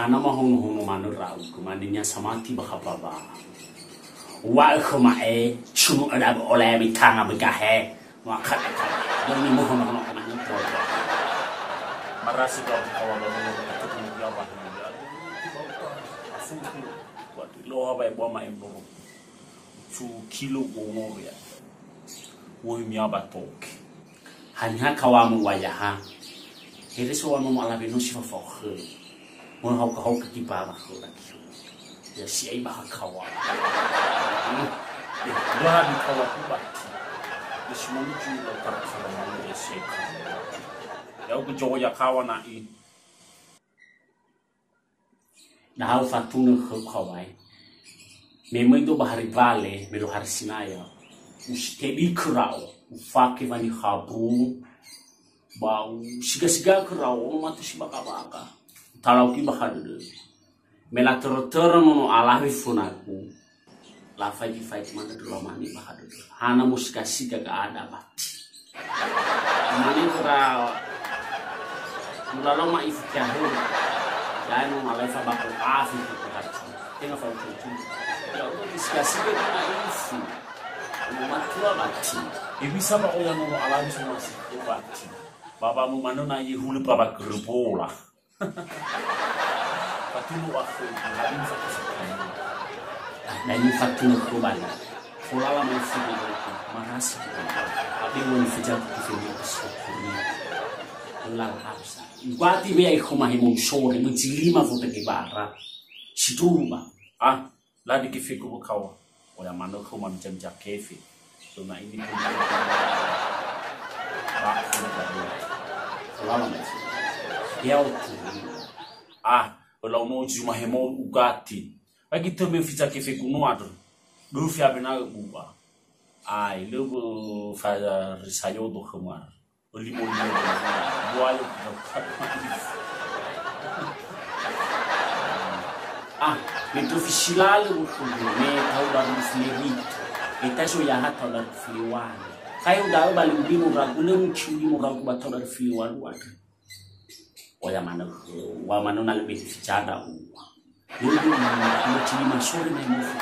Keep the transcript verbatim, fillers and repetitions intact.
Ana mahono-hono manö ra'u, kemaninya samati ba khapaba. Wa khö ma'e, cunu ada oleh mitanga begahe. Wa khat khat. Demi mohono-hono kemaninya. Marasi ba kawan ba mono ketemu dia ba. Asu. Wa loha ba bua ma'e mono. Su kilo gono ya. Woi mia ba toke. Haniha kawamu wayaha. Here so wa nomo alawe no si fafao khö. Mo hauka-hauka ki ba ba khö lagi. Ya si ai ba kawa. Ya, ba di kawa ku ba. Ya si manu ju lo para kawa manu ya si ai kawa. Ya ku jowo ya kawa na'i. Dahau fatunö khö kawae. Me möido ba hari wale, me lo hari Sinaya. Usitebi khö ra'o, ufake wani khabru, ba usiga-siga khö ra'o, ono matu si baka-baka. Talau ki ba hadödö. Me latörö-törö nono alawe fönagu. Lafaigi-faigi manö döla mane ba hadödö. Hana musiga-siga ga'ada bati. Mane khöra mulalau ma'ifu kiahöli. Yae no malai fabako afi khö hati. Tenga fa'ucu-ucu. Ya Allah, disiga-siga guna ifu. Matua bati. E bisa ba oya nono alawe so masi bati. Baba mu manö na yehulö ba bakörö bola. Fatunu akhö, hadim satu sekali. Nah, ini fatunu khö bana. Folala mai fudu aku, marasi. Abi wani fuja aku kifemi sokuri. Lala harus. Guati be ai khö mahe mo sore, menjilima foto ke bara. Siduru ba. Ah, Ladi kifeku bekawa. Oya manö khö mamija-mija kefe. Sona ini pun. Bakun tadi. Selama masih. Ya, oke. Ah, ola ono juma hemo ugati. Lagi teme fiza kefeku no adö. Döfi abe na bua. Ai, lö bö fa risayodo khöma. Limo-limo buaya. Ah, me töfi silalö bokhögu, me tahun dua ribu sembilan. Eta so yaha tahun dua ribu sembilan. Kayo da'ö ba lima-lima ragu, lö muciu lima ragu ba tahun dua ribu sembilan. Oya manö, wa manö na lebih ficada uwa. Yödu, muciu lima sore mai mufu.